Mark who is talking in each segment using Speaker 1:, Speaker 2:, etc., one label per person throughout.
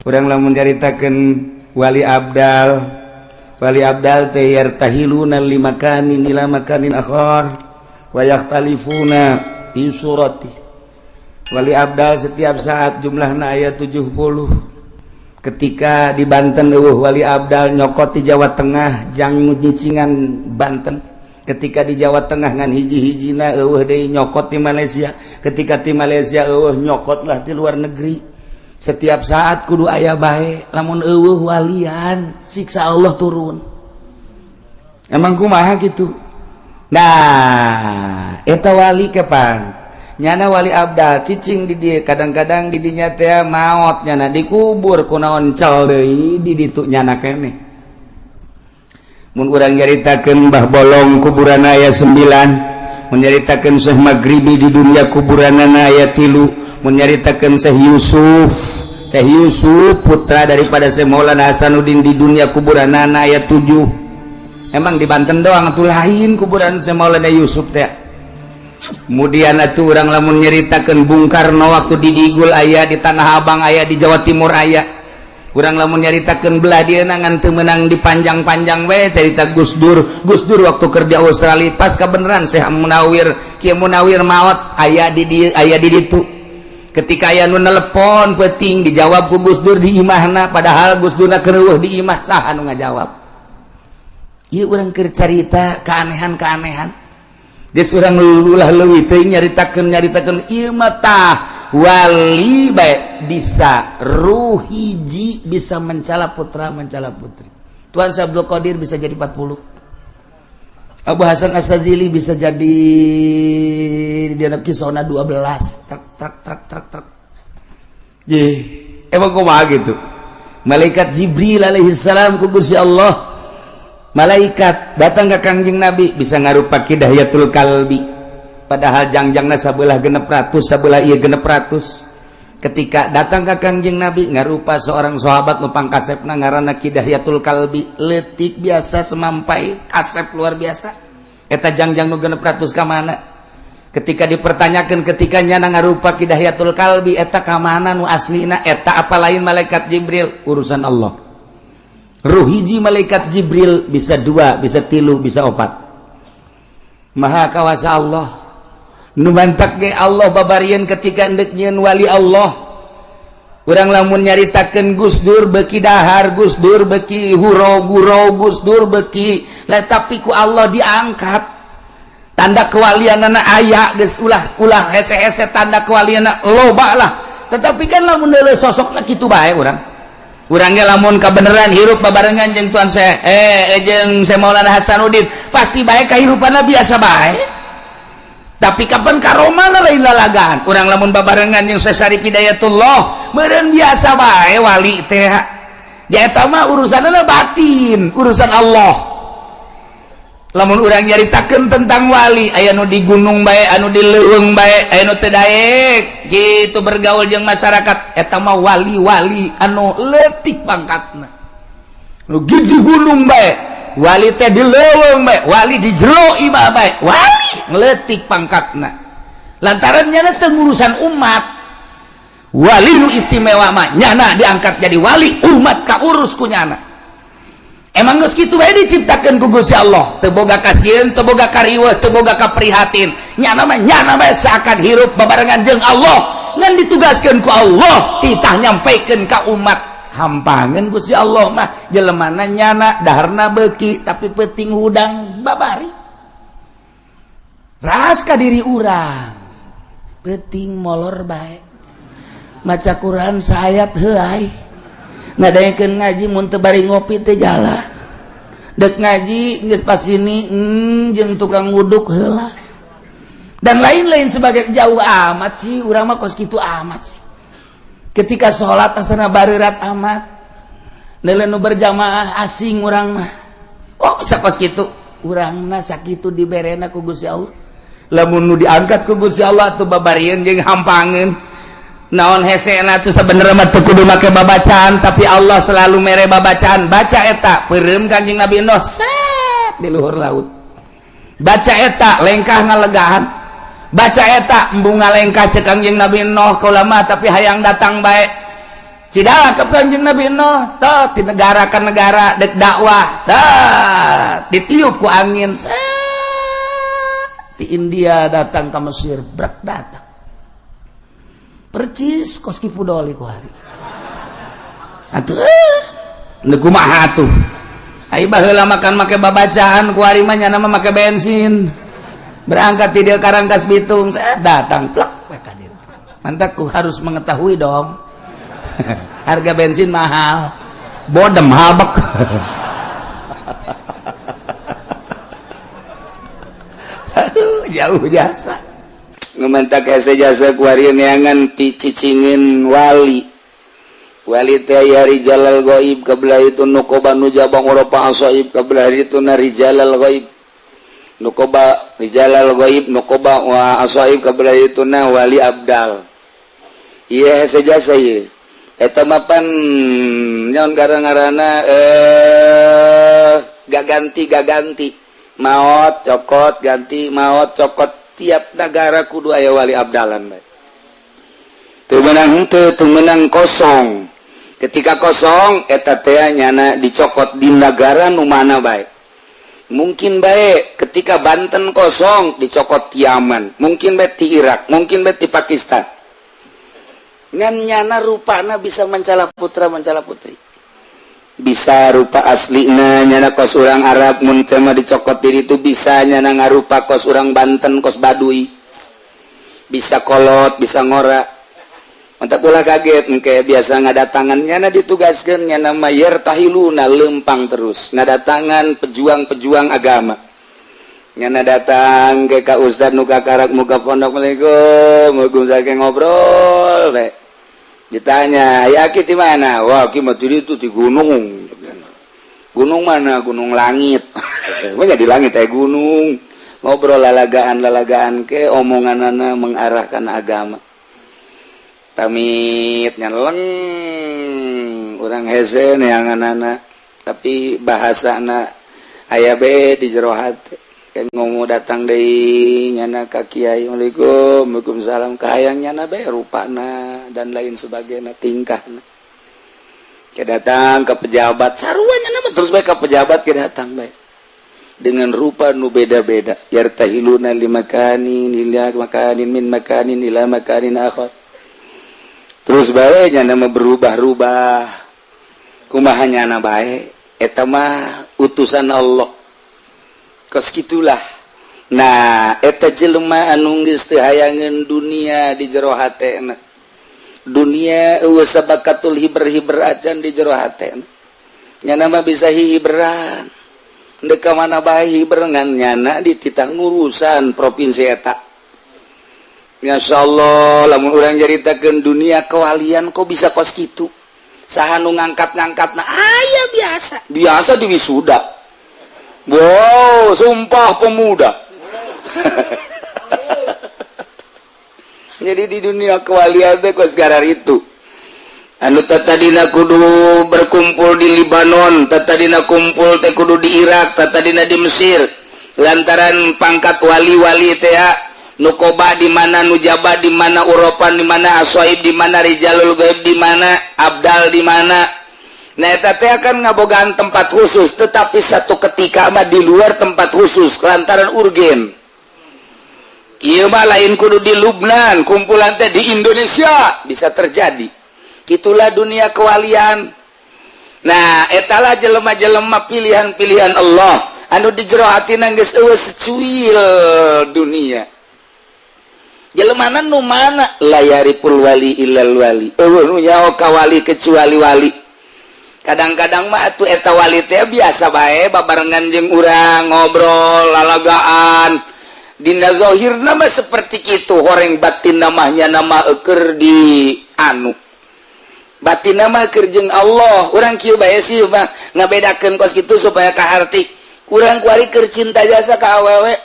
Speaker 1: Urang lamun nyaritakeun wali abdal, wali abdal teh yartahiluna limakanin ila makanin akhar wa yakhtalifuna fi surati. Wali abdal setiap saat jumlahna aya 70. Ketika di Banten euweuh wali abdal, nyokot di Jawa Tengah jang nyicingan Banten. Ketika di Jawa Tengah ngan hiji-hijina euweuh deui, nyokot di Malaysia. Ketika di Malaysia euweuh, nyokot lah di luar negeri. Setiap saat kudu aya bae. Lamun euweuh walian, siksa Allah turun. Emang kumaha gitu? Nah, eta wali kapan nyana wali abdal cicing di dieu, kadang-kadang di dinya teh maot nyana, dikubur, kunaon cal deui di ditu nyana keneh. Mun urang nyaritakeun Mbah Bolong, kuburan aya 9. Mun nyaritakeun Syekh Maghribi, di dunia kuburanana aya 3. Mun nyaritakeun Syekh Yusuf, Syekh Yusuf putra daripada Syekh Maulana Hasanuddin, di dunia kuburanana aya 7. Emang di Banten doang atuh lain kuburan Syekh Maulana Yusuf teh? Kemudian atuh urang lamun nyaritakeun Bung Karno, waktu di Digul aya, di Tanah Abang aya, di Jawa Timur aya. Urang lamun nyaritakeun belah dieu ngan teu meunang dipanjang-panjang we cerita Gus Dur. Gus Dur waktu kerja Australia, pas kebenaran Syekh Munawir, Kiai Munawir maot, aya di dieu, aya di ditu. Ketika aya nu nelepon penting, dijawab ku Gus Dur di imahna, padahal Gus Dur keur di imah. Saha nu ngajawab? Ieu urang keur carita keanehan-keanehan. Geus, urang ulah leuwih teuing nyaritakeun nyaritakeun ieu mah. Tah, wali bae bisa ruh hiji bisa mencala putra, mencala putri. Tuan Syekh Abdul Qadir bisa jadi 40, Abu Hasan Asy-Syadzili bisa jadi di anak kisona 12, truk truk truk truk truk. Ye, emang kumaha gitu? Malaikat Jibril alaihi salam ku Gusti Allah, malaikat datang ke Kangjeng Nabi bisa ngarupa Ki Dihyatul Kalbi, padahal jangjangna sabelah 600, sabelah ieu 600. Ketika datang ke Kangjeng Nabi ngarupa seorang sahabat nu pangkasepna, ngaranna Ki Dihyatul Kalbi, leutik biasa semampai, kasep luar biasa. Eta jangjang nu 600 ka mana? Ketika dipertanyakan, ketika nyana ngarupa Ki Dihyatul Kalbi, eta ka mana nu aslina? Eta apa lain malaikat Jibril? Urusan Allah. Ruh hiji malaikat Jibril bisa dua, bisa tilu, bisa opat. Maha kawasa Allah. Nu mantak ge Allah babarian ketika endek nyieun wali Allah. Urang lamun nyaritakeun Gus Dur beki dahar, Gus Dur beki huro guro, Gus Dur beki lah, tapi ku Allah diangkat. Tanda kewalianana aya geus, ulah ulah hese-hese, tanda kewalianana loba lah. Tetapi kan lamun deuleu sosokna kitu bae urang. Urangnya lamun kebenaran hirup babarengan jeung Tuan saya jeung Syekh Maulana Hasanuddin, pasti bae kehidupanna biasa bae. Tapi kapan karomana lain lalagan. Urang lamun babarengan jeung Syekh Syarif Hidayatullah, meureun biasa bae wali teh. Eta mah urusanna batin, urusan Allah. Lamun urang nyaritakeun tentang wali, aya nu di gunung bae, anu di leuweung bae, aya nu teu daek gitu bergaul jeung masyarakat. Eta mah wali-wali anu leutik pangkatna. Nu di gunung bae wali teh, di leuweung bae wali, di jero imah bae wali, leutik pangkatna lantaran nyana teu ngurusan umat. Wali nu istimewa mah nyana diangkat jadi wali, umat kaurus ku nyana. Emang geus kitu bae diciptakeun ku Gusti Allah, teu boga kasieun, teu boga kariweuh, teu boga kaprihatin. Nyana mah nyana bae, seakan hirup babarengan jeung Allah, ngan ditugaskeun ku Allah titah nyampaikeun ka umat. Hampangeun Gusti Allah mah jelemana nyana daharna beuki, tapi penting hudang babari. Ras ka diri urang, penting molor bae, maca Quran saayat heuay, ngadaekeun ngaji mun teu bari ngopi teu jalan, dek ngaji geus pas ini jeung tukang wuduk heula, dan lain-lain sebagai. Jauh amat sih urang mah, kos kitu amat sih. Ketika sholat asana barerat amat, nilai nu berjamaah asing urang mah. Oh, bisa kos kitu urang mah, sakitu diberena ku Gusti Allah. Lamun nu diangkat ku Gusti Allah tuh babarieun jeung hampangeun. Naon hesena tuh sebenarnya mah teu kudu make babacaan, tapi Allah selalu mere babacaan. Baca eta, peureum Kanjeng Nabi Nuh set di luhur laut. Baca eta, lengkah ngalegahan. Baca eta, embung ngalengkah cek Kanjeng Nabi Nuh, kaula mah tapi hayang datang bae. Cidala ke Kanjeng Nabi Nuh teh di negara ke negara dek dakwah, tah ditiup ku angin set di India datang ke Mesir, brak datang percis kos Ki Fudoli ku hari atuh. Eh, kumaha atuh? Ai baheula makan make babacaan, ku hari mah nyana mah make bensin. Berangkat ti dieu Karangkas Bitung, saya datang plak we ka ditu. Mantap, ku harus mengetahui dong. Harga bensin mahal. Bodem habek. Aduh, jauh jasa. Ngementak hese jasa kuari neangan picicingin wali. Wali teh ya rijalal gaib, kabelah itu nukoba, nujaba, ngoropa, asaib, kabelah itu na rijalal gaib. Nukoba, rijalal gaib, nukoba wa asaib, kabelah itu na wali abdal. Iya, hese jasa ieu. Eta mah pan nyaon gara-garana gak ganti, gak ganti. Maot cokot ganti, maot cokot, tiap negara kudu aya wali abdalan bae. Teu meunang henteu, teu meunang kosong. Ketika kosong eta teh nyana dicokot di negara nu mana bae. Mungkin bae ketika Banten kosong dicokot ti Yaman, mungkin bae ti Irak, mungkin bae ti Pakistan. Ngan nyana rupana bisa mancala putra mancala putri. Bisa rupa aslina nyana kos urang Arab, mun teh mah dicokot diri itu bisa nyana ngarupa kos urang Banten, kos Baduy. Bisa kolot, bisa ngora. Mantap, ulah kaget engke biasa ngadatangan nyana ditugaskeun nyana mah yartahiluna, lempang terus ngadatangan pejuang-pejuang agama. Nyana datang ke ka ustad nu kakarak muka pondok, "Assalamualaikum." Waalaikumsalam, ngobrol we. Ditanya, "Ya ki di mana?" "Wah, ki mah itu di gunung." "Gunung mana?" "Gunung langit." Wah, di langit teh gunung. Ngobrol lalagaan lalagaan ke omonganana mengarahkan agama. Pamit nyeleng urang hese neanganana, tapi bahasana aya be di jero hate. Kan ngomong datang deui nyana ka kiai, "Assalamualaikum." "Waalaikumsalam." Kahayang nyana be rupana dan lain sebagainya, tingkahna. Ke datang ke pejabat sarua nyana mah, terus bae ke pejabat ke datang bae dengan rupa nu beda-beda. Yartahiluna limakanin ila makanin min makanin ila makanin akhar, terus bae nyana mah berubah-ubah. Kumaha nyana bae, eta mah utusan Allah kos gitulah. Nah, eta jelema anu geus teu hayangeun dunia di jero hatena, dunia eueuh sabakatul hiber-hiber acan di jero hatena. Nyana mah bisa hihiberan dek ka mana bae hiber, ngan nyana dititah ngurusan provinsi eta. Masya Allah, lamun urang nyaritakeun dunia kewalian kok bisa kos kitu, saha nu ngangkat-ngangkat? Nah, aya biasa biasa di wisuda, wow, sumpah pemuda. Jadi di dunia kewalian teh kos itu anu tadina kudu berkumpul di Libanon, tadina kumpul teh kudu di Irak, tadina di Mesir, lantaran pangkat wali-wali teh nukoba di mana, nujaba di mana, Uropan di mana, aswaib di mana, rijalul gaib di mana, abdal di mana. Nah, eta teh akan ngabogaan tempat khusus, tetapi satu ketika mah di luar tempat khusus lantaran urgen. Ieu mah lain kudu di Lubnan, kumpulan teh di Indonesia bisa terjadi. Itulah dunia kewalian. Nah, etalah jelema-jelema pilihan-pilihan Allah anu di jero hatina geus eueuh secuil dunia. Jelema nu mana? La yariful wali illal wali, eueuh nu nyaho ka wali kecuali wali. Kadang-kadang mah atuh eta wali teh biasa bae babarengan jeung urang, ngobrol lalagaan. Dina zahir nama seperti kitu, horeng batin namanya nama eker di anu batin nama keur jeung Allah. Urang kieu bae sih mah ngabedakeun kos kitu supaya kaharti. Urang kuari keur cinta jasa ka awewe.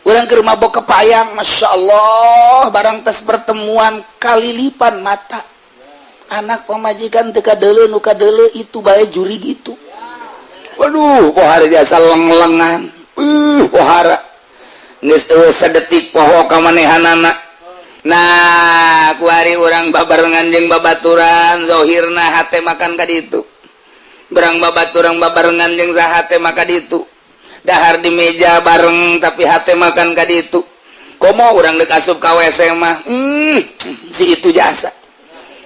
Speaker 1: Urang ke rumah kepayang, Masya Allah, barang tes pertemuan kalilipan mata. Anak pamajikan teu kadeuleu, nu kadeuleu itu bae juri gitu. Waduh, pohara biasa leng-lengan. Pohara geus euweuh sadetik poho ka manehanana. Nah, kuari urang babarengan jeung babaturan, zohirna hate makan ka ditu. Berang babaturan babarengan jeung saha teh maka ditu. Dahar di meja bareng, tapi hate makan ka ditu. Komo urang dek asup ka WC mah, si itu jasa.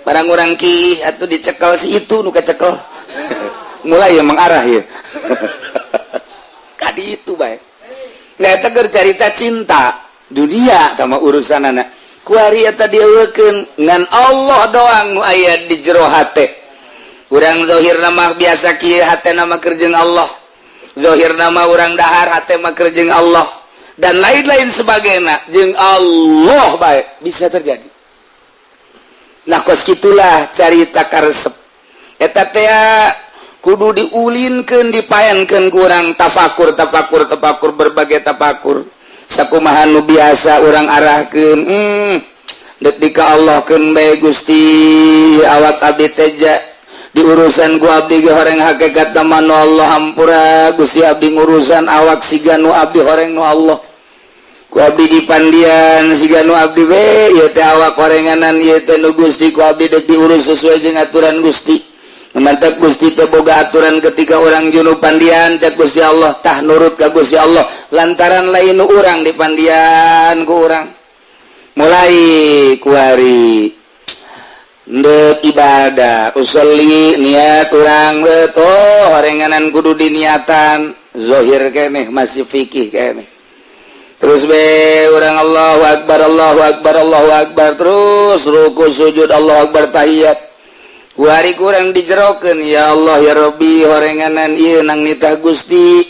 Speaker 1: Barang urang ki atuh dicekel si itu nu kacekel. Mulai ya mengarah ya. Ka ditu bae. Nah, eta keur carita cinta dunia sama urusan anak. Kuari eta dieuwekeun ngan Allah doang nu aya di jero hate. Urang zohir nama biasa kieu, hate nama keur jeung Allah. Zohir nama urang dahar, hate mah keur jeung Allah dan lain-lain sebagainya, jeung Allah baik bisa terjadi. Nah, kos gitulah carita karesep eta teh kudu diulinkeun, dipaenkeun ku urang tafakur, tafakur, tafakur, berbagai tafakur sakumaha nu biasa urang arahkeun. Dek dika Allah keun bae, Gusti, awak abdi teja diurusan ku abdi ge horeng hakikat nu Allah. Hampura, Gusti, abdi ngurusan awak siga nu abdi horeng nu Allah. Ku abdi dipandian siga nu abdi we ieu teh awak horenganan ieu teh nu Gusti. Ku abdi dek diurus sesuai jeung aturan Gusti. Mantap, Gusti teh boga aturan ketika orang junub pandian. Cek Gusti Allah tah nurut ka Gusti Allah lantaran lain nu urang dipandian ku urang. Mulai kuari ndek ibadah, usolli, niat urang betul horenganan kudu diniatan. Zohir keneh masih fikih keneh. Terus be urang Allahu Akbar, Allahu Akbar, Allahu Akbar, terus ruku, sujud, Allahu Akbar, tahiyat. Kuari kurang dijerokeun, ya Allah, ya Rabbi, horenganan ieu nang nitah Gusti.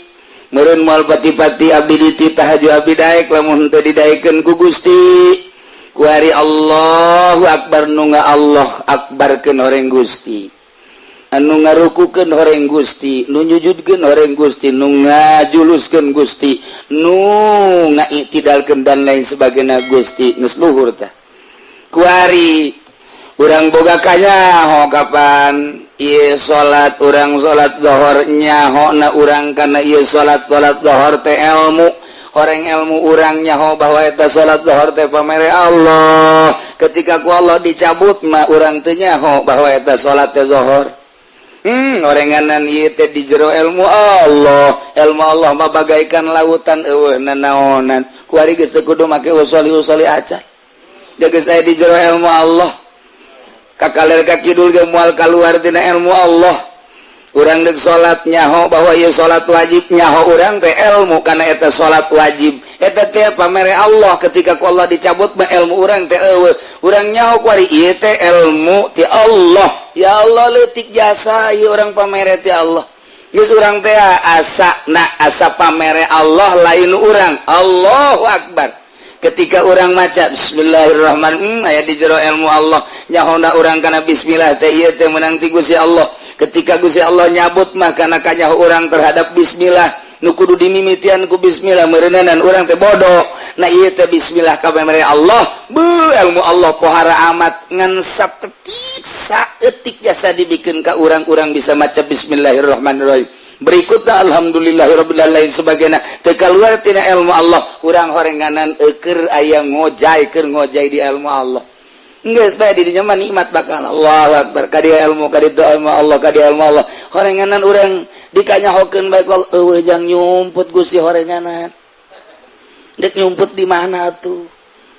Speaker 1: Meureun moal pati-pati abdi dititah haju abdi daek lamun teu didaekeun ku Gusti. Kuari Allahu Akbar, nu nga Allah Akbarkeun horeng Gusti, anu ngarukukeun horeng Gusti, nu nyujudkeun horeng Gusti, nu ngajuluskeun Gusti, nu ngaitidalkeun dan lain sebagainya Gusti. Geus luhur tah. Kuari urang boga kanyaho kapan ieu salat. Urang salat Zohor, nyaho na urang kana ieu salat, salat Zohor teh ilmu horeng, ilmu urang nyaho bahwa eta salat Zohor teh pamere Allah. Ketika ku Allah dicabut mah urang teu nyaho bahwa eta salat teh Zohor. Orenganan ieu teh di jero ilmu Allah. Ilmu Allah mah bagaikan lautan, euweuh nanaonan. Kuari geus teu kudu make usoli usoli acan, geus aya di jero ilmu Allah. Kakaler ka kidul ge moal kaluar tina ilmu Allah. Urang dek salat, nyaho bahwa ieu salat wajib. Nyaho urang teh ilmu kana eta salat wajib eta teh pamere Allah. Ketika ku Allah dicabut mah ilmu urang teh euweuh. Urang nyaho kuari ieu teh ilmu ti Allah. Ya Allah, leutik jasa ieu urang pamere ti Allah. Geus urang teh asa na asa pamere Allah, lain urang. Allahu Akbar. Ketika urang maca Bismillahirrahmanirrahim, aya di jero ilmu Allah. Nyahona urang kana bismillah teh ieu teh menang ti Gusti Allah. Ketika Gusti Allah nyabut mah kana kanyaho urang terhadap bismillah nu kudu dimimitian ku bismillah, meureunanan urang teh bodoh. Nah, ieu teh bismillah ka pamere Allah. Bu, ilmu Allah pohara amat, ngan satetik saeutik jasa dibikin ka urang-urang bisa maca Bismillahirrahmanirrahim, berikutnya alhamdulillahirabbil alamin sebagainya, teu kaluar tina ilmu Allah. Urang horenganan eukeur aya ngojay, keur ngojay di ilmu Allah. Geus bae di dinya mah nikmat bakal Allahu Akbar ka dia ilmu, ka ditu ilmu Allah, ka dia ilmu Allah. Horenganan urang dikanyahokeun bae euweuh jang nyumput Gusti. Horenganan dek nyumput di mana tuh?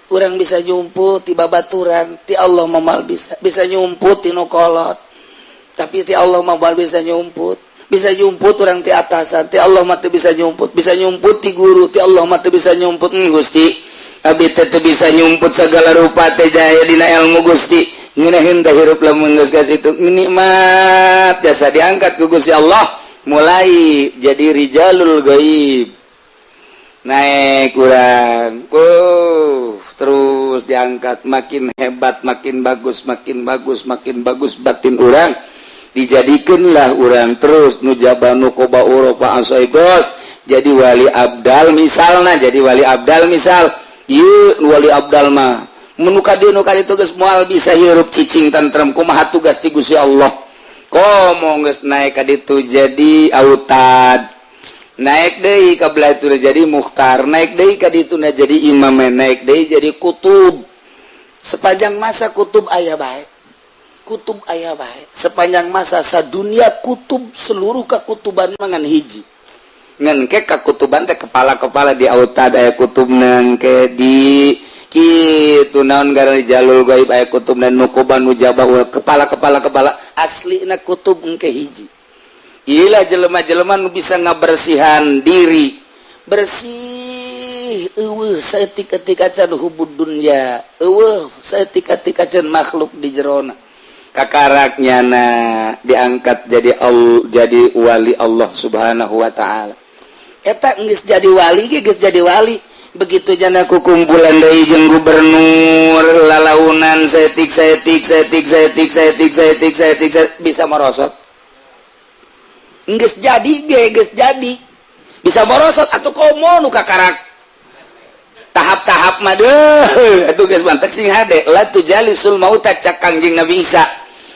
Speaker 1: Urang bisa nyumput ti babaturan, ti Allah moal bisa. Bisa nyumput ti nu kolot, tapi ti Allah moal bisa nyumput. Bisa nyumput urang ti atasan, ti Allah mah teu bisa nyumput. Bisa nyumput ti guru, ti Allah mah teu bisa nyumput. Gusti, abdi teh teu bisa nyumput, segala rupa teh jaya dina ilmu Gusti. Ngeunaheun teh hirup lamun geus ka situ, nikmat jasa diangkat ku Gusti Allah, mulai jadi rijalul gaib. Naik kurang, terus diangkat, makin hebat, makin bagus, makin bagus, makin bagus batin urang. Dijadikanlah urang terus nujaba, nukoba, Eropa, asoigos. Jadi wali abdal misalna, jadi wali abdal misal, ieu wali abdal mah mun ka dieu, nu ka ditu geus moal bisa hirup cicing tentrem. Kumaha tugas ti Gusti Allah? Komo geus naik ka ditu jadi autad, naik deui ka belah itu jadi mukhtar, naik deui ka ditu jadi imam, naik deui jadi kutub. Sepanjang masa kutub aya bae, kutub aya bae sepanjang masa sadunia kutub, seluruh kekutuban mangan hiji ngan ke kakutuban teh kepala-kepala. Di autad aya kutub, ke di kitu naon gara di jalul gaib aya kutub, dan nukoban, nujabah, kepala-kepala, kepala aslina kutub engke hiji. Ila jelema-jelema nu bisa ngabersihan diri, bersih, eueuh saeutik-eutik acan hubud dunya, eueuh saeutik-eutik acan makhluk di jerona, kakarak nyana diangkat jadi jadi wali Allah Subhanahu wa Ta'ala. Eta geus jadi wali ge, geus jadi wali. Begitu jana ku kumpulan deui jeung gubernur, lalaunan saeutik saeutik saeutik saeutik saeutik saeutik saeutik, bisa merosot. Geus jadi ge, geus jadi bisa merosot atau komo nu kakarak tahap-tahap mah deuh atuh geus mantek. Sing hade, la tujalisul mauta, cak Kangjeng Nabi Isa.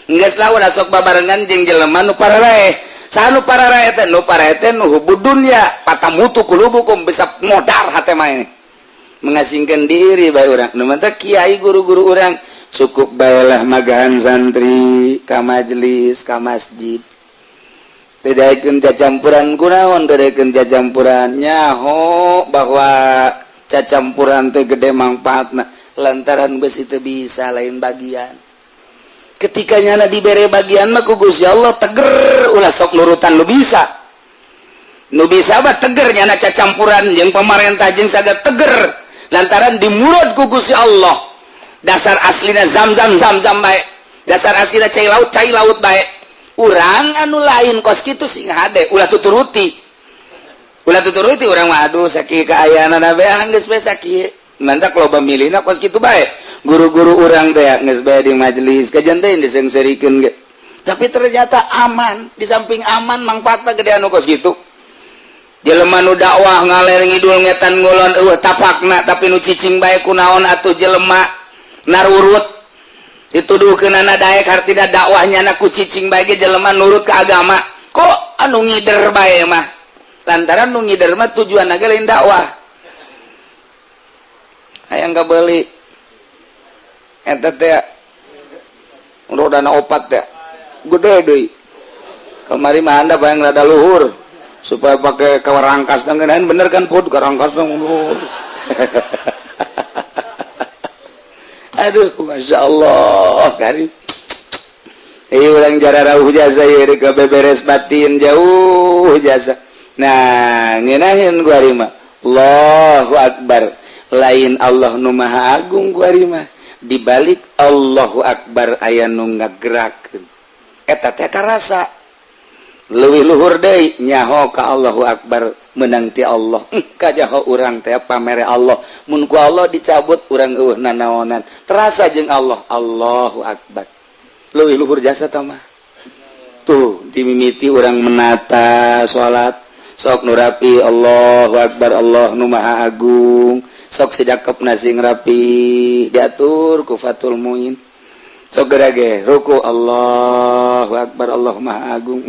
Speaker 1: Geus lawan sok babarengan jeung jelema nu pararaeh. Saha nu pararaeh teh? Nu paraeh teh nu hubud dunya, fatamutu qulubukum, bisa modar hate mah. Ini mengasingkan diri bae urang. Nu mantak kiai, guru-guru urang cukup baelah magahan santri ka majelis, ka masjid. Tidak cacampuran. Kunaon tidak cacampuran? Nyaho bahwa cacampuran teh gede manfaatna, lantaran besi itu bisa lain bagian. Ketika nyana dibere bagian mah ku Gusti Allah, teger, ulah sok nurutan nu bisa. Nu bisa mah teger nyana cacampuran jeung pemerintah jeung saga teger, lantaran dimurad ku Gusti Allah. Dasar aslina zam-zam, zam-zam bae, dasar aslina cai laut, cai laut bae. Urang anu lain kos kitu sing hade, ulah tuturuti, ulah tuturuti. Urang mah aduh, sakieu kaayaan bae, geus bae sakieu. Mantak loba milihna kos kitu bae. Guru-guru urang teh geus bae di majelis kajian teh disengserikeun ge, tapi ternyata aman. Di samping aman, mangfaatna gede anu kos kitu. Jelema nu dakwah ngaler ngidul, ngetan ngulon, eueuh tapakna, tapi nu cicing bae kunaon atuh? Jelema narurut dituduhkeunana daek, hartina dakwahnya na ku cicing bae ge jelema nurut ke agama. Kok anu ngider bae mah? Lantaran nu ngider mah tujuan ge lain dakwah, hayang kabeli eta teh rodana opat teh gede deui. Kamari mah anda bayang rada luhur supaya pakai kawarangkas ngeunaan bener kan, pud karangkas luhur. Aduh, masya Allah, kari. Iya, urang jararauh jasa ieu ke beberes batin jauh jasa. Nah, ngeunaheun gua mah Allahu Akbar, lain Allah nu Maha Agung gua mah. Dibalik Allahu Akbar aya nu ngagerakeun, eta teh karasa. Leuwih luhur deui, nyaho ka Allahu Akbar menang ti Allah. Kajaho urang teh pamere Allah, mun ku Allah dicabut urang eueuh nanaonan. Terasa jeung Allah, Allahu Akbar leuwih luhur jasa tah mah. Tuh dimimiti urang menata salat, sok nu rapi, Allahu Akbar, Allah nu Maha Agung. Sok sidakep sing rapi, diatur ku Fathul Muin. Sok gerage ruku, Allahu Akbar, Allah Maha Agung.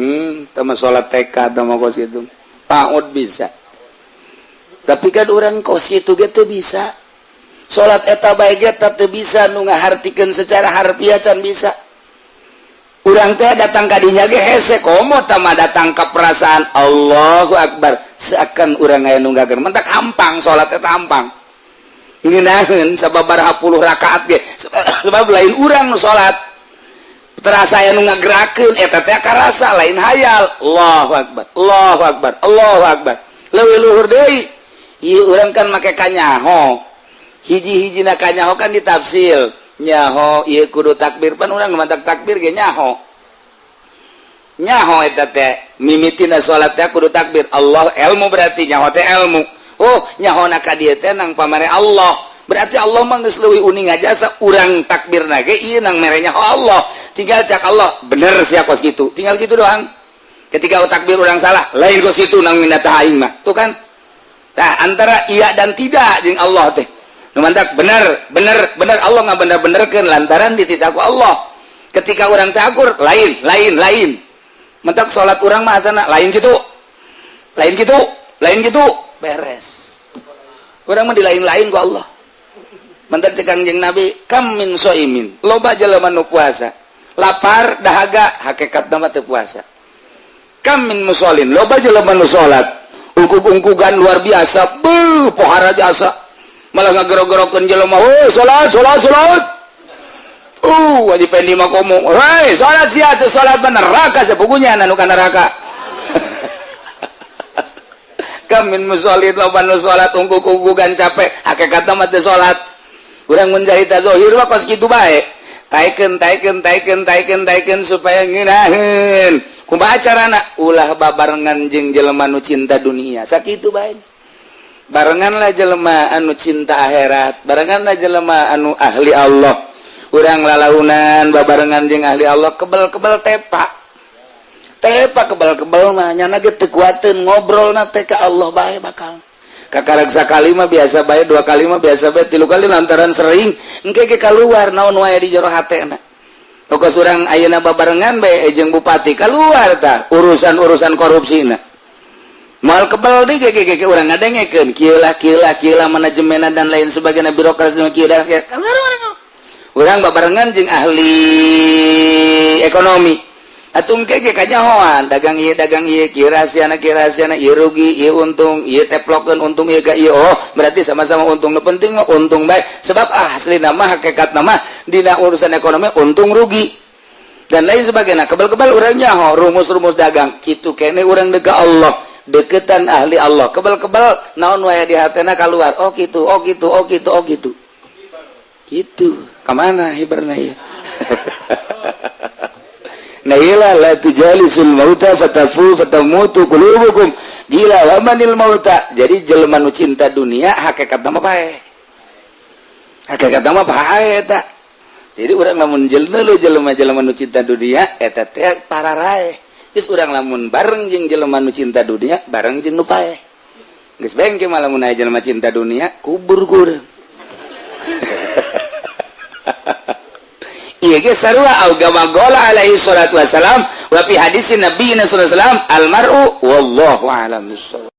Speaker 1: Tama salat TK tama kos gitu PAUD bisa, tapi kan orang kos gitu gitu bisa salat eta bae ge teu bisa. Nu ngahartikeun secara harfiah can bisa. Urang teh datang ka dinya ge hese, komo tama datang ke perasaan Allahu Akbar, seakan urang aya nu ngager. Mentak hampang salat eta, hampang ngeunaheun sababaraha puluh rakaat ge, sebab lain urang nu salat, terasa aya nu ngagerakeun. Eta teh karasa, lain hayal. Allahu Akbar, Allahu Akbar, Allahu Akbar. Leuwih luhur deui, ieu urang kan make kanyaho. Hiji-hijina kanyaho kan ditafsir, nyaho ieu kudu takbir. Pan urang mantak takbir ge nyaho, nyaho eta teh mimitina salat teh kudu takbir Allah. Ilmu berarti nyaho teh ilmu. Oh, nyaho na ka dieu teh nang pamere Allah, berarti Allah mah geus leuwih uning aja. Asa urang takbir na ge ieu nang mere nyaho Allah, tinggal cak Allah bener sia kos gitu, tinggal gitu doang. Ketika takbir urang salah, lain ke situ nang minta aing mah. Tuh kan. Nah, antara iya dan tidak jeung Allah teh. Nu mantak bener, bener, bener Allah nggak bener-benerkeun lantaran dititah ku Allah. Ketika urang takur lain, lain, lain. Mentak salat urang mah asana lain gitu. Lain gitu, lain gitu, beres. Urang mah di lain-lain ku Allah. Mentak cek Kangjeng Nabi, kam min soimin. Loba jelema nu puasa. Lapar, dahaga, hakikat mah teu puasa. Kam min musholin, loba jelema nu salat. Ungkug-ungkugan luar biasa, beuh pohara jasa. Malah ngagero-gerokeun jelema, "Oh, salat, salat, salat." Wajib pendi mah komo. "Hei, salat sia teu salat mah neraka sapugunya anu ka neraka." Kam min musholin, loba nu salat ungkug-ungkugan capek, hakikatna mah teu salat. Urang mun carita zahir mah kos kitu bae. Taekeun, taekeun, taekeun, taekeun, taekeun supaya ngeunaheun. Kumaha carana? Ulah babarengan jeung jelema nu cinta dunia. Sakitu bae. Barenganlah jelema anu cinta akhirat, barenganlah jelema anu ahli Allah. Urang lalaunan babarengan jeung ahli Allah, kebel-kebel tepa. Tepa kebel-kebel mah nyana ge teu kuateun ngobrolna teh ka Allah bae bakal. Kakarak sakali mah biasa bae, dua kali mah biasa bae, tilu kali lantaran sering engke ge keluar naon wae di jero hatena. Pokos urang ayeuna babarengan bae jeung bupati, keluar tah urusan-urusan korupsina. Moal kebel deui ge ge ge urang ngadengekeun kieu lah, kieu lah, kieu lah manajemenna dan lain sebagainya, birokrasi mah kieu dah keluar. Urang babarengan jeung ahli ekonomi atuh engke ge kanyahoan dagang ieu, dagang ieu, kieu rahasiana, kieu rahasiana, ieu rugi, ieu untung, ieu teplokeun untung ieu ka ieu. Oh, berarti sama-sama untung. Nu penting mah untung bae, sebab asli nama hakikat nama dina urusan ekonomi untung rugi dan lain sebagainya. Kebal-kebal urang nyaho rumus-rumus dagang kitu kene. Urang deka Allah, deketan ahli Allah, kebal-kebal naon wae di hatena keluar. Oh gitu, oh gitu, oh gitu, oh gitu, gitu. Kemana hiberna ya? Nah, ila la tujalisul mauta fatafu fatamutu qulubukum. Gila wa manil mauta. Jadi jelema nu cinta dunia hakikat mah pae. Hakikat mah pae eta. Jadi urang lamun jelema jelema-jelema nu cinta dunia eta teh pararae. Geus urang lamun bareng jeung jelema nu cinta dunia, bareng jeung nu pae. Geus bengke mah lamun aya jelema cinta dunia, kubur ku urang. Iya ge sarua au kama qala alaihi salatu wassalam wa fi hadis Nabi sallallahu alaihi wasallam al mar'u wallahu a'lam bissawab.